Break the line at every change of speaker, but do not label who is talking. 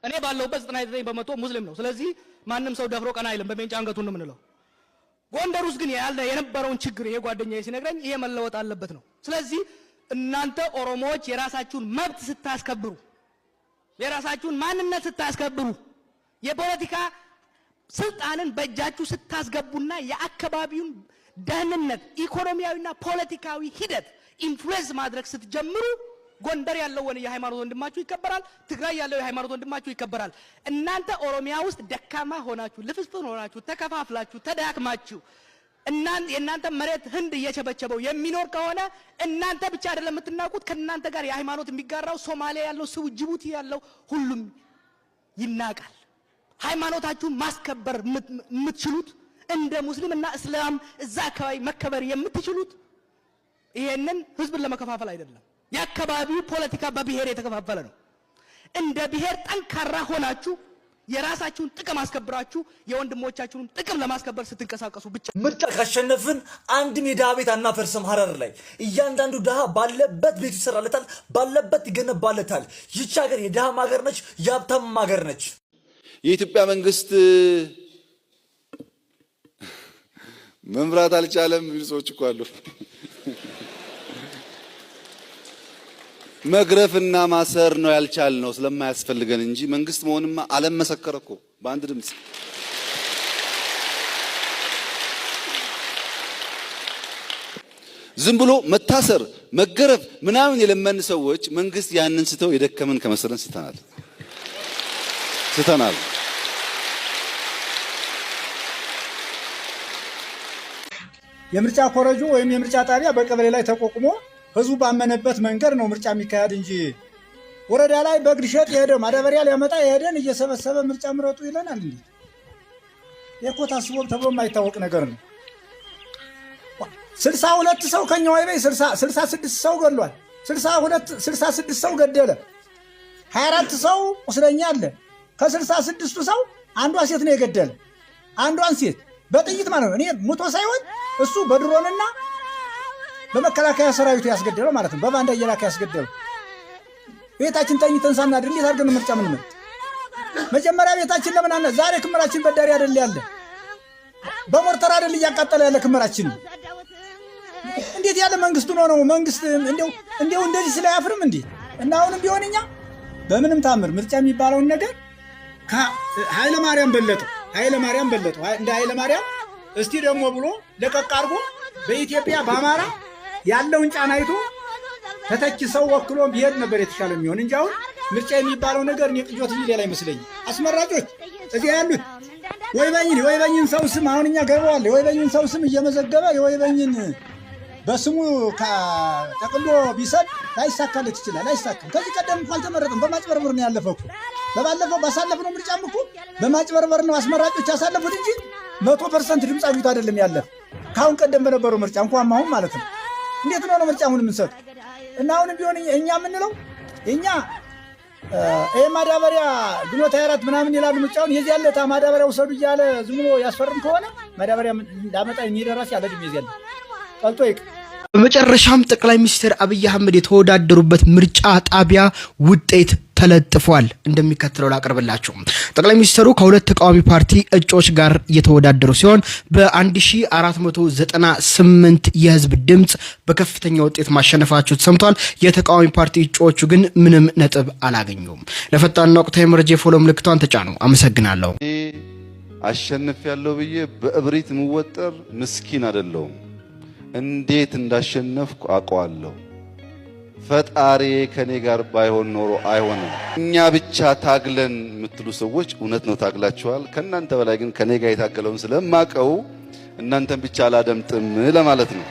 እኔ ባለሁበት 99% ሙስሊም ነው። ስለዚህ ማንም ሰው ደፍሮ ቀና አይልም፣ በሜንጫ አንገቱን ነው የምንለው። ጎንደር ውስጥ ግን ያለ የነበረውን ችግር ይሄ ጓደኛዬ ሲነግረኝ ይሄ መለወጥ አለበት ነው። ስለዚህ እናንተ ኦሮሞዎች የራሳችሁን መብት ስታስከብሩ፣ የራሳችሁን ማንነት ስታስከብሩ፣ የፖለቲካ ስልጣንን በእጃችሁ ስታስገቡና የአካባቢውን ደህንነት ኢኮኖሚያዊና ፖለቲካዊ ሂደት influence ማድረግ ስትጀምሩ ጎንደር ያለው የሃይማኖት ወንድማችሁ ይከበራል። ትግራይ ያለው የሃይማኖት ወንድማችሁ ይከበራል። እናንተ ኦሮሚያ ውስጥ ደካማ ሆናችሁ፣ ልፍስፍስ ሆናችሁ፣ ተከፋፍላችሁ፣ ተዳክማችሁ የእናንተ መሬት ህንድ እየቸበቸበው የሚኖር ከሆነ እናንተ ብቻ አይደለም የምትናቁት፣ ከእናንተ ጋር የሃይማኖት የሚጋራው ሶማሊያ ያለው ሰው፣ ጅቡቲ ያለው ሁሉም ይናቃል። ሃይማኖታችሁን ማስከበር የምትችሉት እንደ ሙስሊም እና እስላም እዛ አካባቢ መከበር የምትችሉት ይሄንን ህዝብን ለመከፋፈል አይደለም። የአካባቢው ፖለቲካ በብሔር የተከፋፈለ ነው። እንደ ብሔር ጠንካራ ሆናችሁ የራሳችሁን ጥቅም አስከብራችሁ የወንድሞቻችሁን ጥቅም ለማስከበር ስትንቀሳቀሱ ብቻ።
ምርጫ ካሸነፍን አንድም የድሃ ቤት አናፈርስም። ሀረር ላይ እያንዳንዱ ድሃ ባለበት ቤቱ ይሰራለታል፣ ባለበት ይገነባለታል። ይቺ ሀገር የድሃም ሀገር ነች፣ የሀብታም ሀገር ነች።
የኢትዮጵያ መንግስት መምራት አልቻለም የሚሉ ሰዎች እኮ አሉ። መግረፍና ማሰር ነው ያልቻልነው ስለማያስፈልገን እንጂ መንግስት መሆንማ ዓለም መሰከረ እኮ በአንድ ድምፅ። ዝም ብሎ መታሰር መገረፍ ምናምን የለመን ሰዎች መንግስት ያንን ስተው የደከመን ከመሰለን ስተናል ስተናል።
የምርጫ ኮረጆ ወይም የምርጫ ጣቢያ በቀበሌ ላይ ተቋቁሞ ህዝቡ ባመነበት መንገድ ነው ምርጫ የሚካሄድ እንጂ ወረዳ ላይ በግ ሊሸጥ የሄደ፣ ማዳበሪያ ሊያመጣ የሄደን እየሰበሰበ ምርጫ ምረጡ ይለናል። እንዴ፣ ይህ እኮ ታስቦ ተብሎ የማይታወቅ ነገር ነው። 62 ሰው ከኛ ወይ በይ 66 ሰው ገድሏል። 62 66 ሰው ገደለ። 24 ሰው ቁስለኛ አለ። ከ66ቱ ሰው አንዷ ሴት ነው የገደለ። አንዷን ሴት በጥይት ማለት ነው። እኔ ሙቶ ሳይሆን እሱ በድሮንና በመከላከያ ሰራዊቱ ያስገደለው ማለት ነው። በባንዳ እየላከ ያስገደለው። ቤታችን ተኝተን ሳናድር እንዴት አድርገን ምርጫ ምንመርጥ? መጀመሪያ ቤታችን ለምን አነ ዛሬ ክምራችን በዳሪ አይደል ያለ፣ በሞርተር አይደል እያቃጠለ ያለ ክምራችን? እንዴት ያለ መንግስት ነው ነው መንግስት እንደው እንደው እንደዚህ ስለ አያፍርም እንዴ? እና አሁንም ቢሆን እኛ በምንም ታምር ምርጫ የሚባለውን ነገር ኃይለ ማርያም በለጠው፣ ኃይለ ማርያም በለጠው፣ እንደ ኃይለ ማርያም እስቲ ደግሞ ብሎ ለቀቅ አድርጎ በኢትዮጵያ በአማራ ያለውን ጫና አይቶ ተተኪ ሰው ወክሎ ቢሄድ ነበር የተሻለ የሚሆን እንጂ አሁን ምርጫ የሚባለው ነገር እኔ ቅጆት እንጂ ሌላ አይመስለኝም። አስመራጮች እዚህ ያሉት ወይበኝን የወይበኝን ሰው ስም አሁን እኛ ገበዋል። የወይበኝን ሰው ስም እየመዘገበ የወይበኝን በስሙ ጠቅሎ ቢሰድ ላይሳካለት ይችላል። አይሳካም። ከዚህ ቀደም እኮ አልተመረጠም። በማጭበርበር ነው ያለፈው እኮ። በባለፈው ባሳለፍነው ምርጫም እኮ በማጭበርበር ነው አስመራጮች ያሳለፉት እንጂ 100% ድምፅ አግኝቶ አይደለም ያለፈ። ከአሁን ቀደም በነበረው ምርጫ እንኳን አሁን ማለት ነው። እንዴት ነው ምርጫ አሁን የምንሰጥ? እና አሁንም ቢሆን እኛ የምንለው እኛ ይህ ማዳበሪያ ግንቦት 24 ምናምን ይላሉ ምርጫውን የዚህ ያለታ ማዳበሪያ ውሰዱ እያለ ዝም ብሎ ያስፈርም ከሆነ ማዳበሪያ እንዳመጣ የሚደራስ ያለ ድም የዚህ ያለ ጠልጦ ይቅ
በመጨረሻም ጠቅላይ ሚኒስትር አብይ አህመድ የተወዳደሩበት ምርጫ ጣቢያ ውጤት ተለጥፏል። እንደሚከተለው ላቅርብላችሁ። ጠቅላይ ሚኒስትሩ ከሁለት ተቃዋሚ ፓርቲ እጩዎች ጋር እየተወዳደሩ ሲሆን በ1498 የህዝብ ድምፅ በከፍተኛ ውጤት ማሸነፋቸው ተሰምቷል። የተቃዋሚ ፓርቲ እጩዎቹ ግን ምንም ነጥብ አላገኙም። ለፈጣንና ወቅታዊ መረጃ የ follow ምልክቷን ተጫኑ። አመሰግናለሁ።
አሸንፍ ያለሁ ብዬ በእብሪት የምወጠር ምስኪን አይደለሁም። እንዴት እንዳሸነፍኩ አውቀዋለሁ። ፈጣሪ ከኔ ጋር ባይሆን ኖሮ አይሆንም። እኛ ብቻ ታግለን የምትሉ ሰዎች እውነት ነው ታግላችኋል። ከእናንተ በላይ ግን ከኔ ጋር የታገለውን ስለማቀው እናንተን ብቻ አላደምጥም ለማለት ነው።